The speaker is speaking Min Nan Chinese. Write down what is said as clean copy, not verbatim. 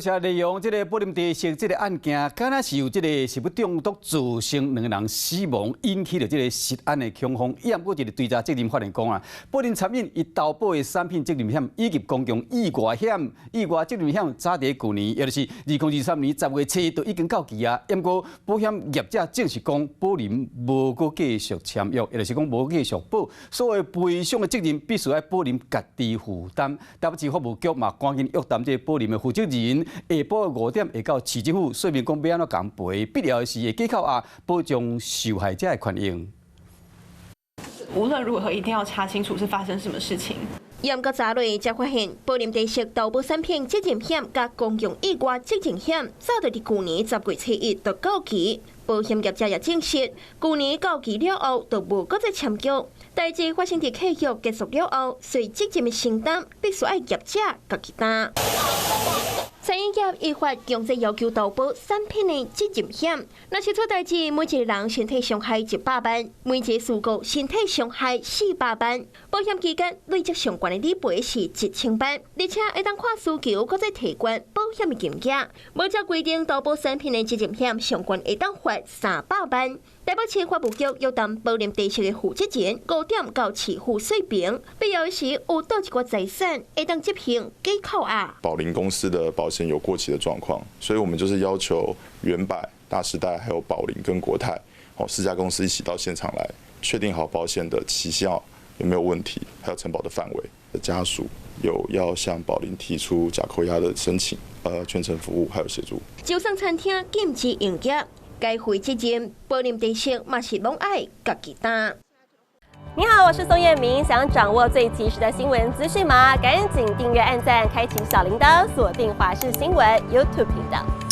謝利用這个寶林茶室這个案件，敢若是有這个食物中毒造成兩个人死亡，引起著這个食安的恐慌。伊毋過一个追查責任法院講啊，寶林餐飲伊投保的產品責任險以及公共意外險、意外責任險，早佇舊年，也就是2023年10月7日就已經到期啊。毋過保險業者證實講，寶林無閣繼續簽約，也就是講無繼續保，所以賠償的責任必須愛寶林家己負擔。台北市法務局嘛，趕緊約談這个寶林的負責人。下晡5點會到市政府說明講欲按怎共賠，必要時會加扣押保障受害者的權益。無論如何，一定要查清楚是發生什麼事情。嚴格查落，才發現寶林茶室投保產品責任險佮公共意外責任險，早就佇舊年10月7日就到期。保險業者也證實，舊年到期了後就無閣再簽約。代誌發生佇契約結束了後，所以責任的承擔必須愛業者家己擔。餐飲業依法強制要求投保產品的責任險。若是出代誌，每一個人身體傷害100萬，每一個事故身體傷害400萬。保險期間累積上懸的理賠是1000萬，而且會當看需求，閣再提懸保險的金額。無照規定投保產品的責任險上懸會當罰300萬。台北市法務局約談寶林茶室的負責人，5點到市府說明，必要時有倒一寡財產會當執行假扣押。寶林公司的保險有過期的狀況，所以我們就是要求遠百、大時代、還有寶林跟國泰，哦四家公司一起到現場來確定好保險的期效有沒有問題，還有承保的範圍。家屬有要向寶林提出假扣押的申請，全程服務還有協助。就算餐廳禁止營業，該負責任，寶林茶室嘛是攏愛家己擔。你好，我是宋燕明，想掌握最及時的新聞資訊嗎？趕緊訂閱、按讚、開啟小鈴鐺，鎖定華視新聞 YouTube 頻道。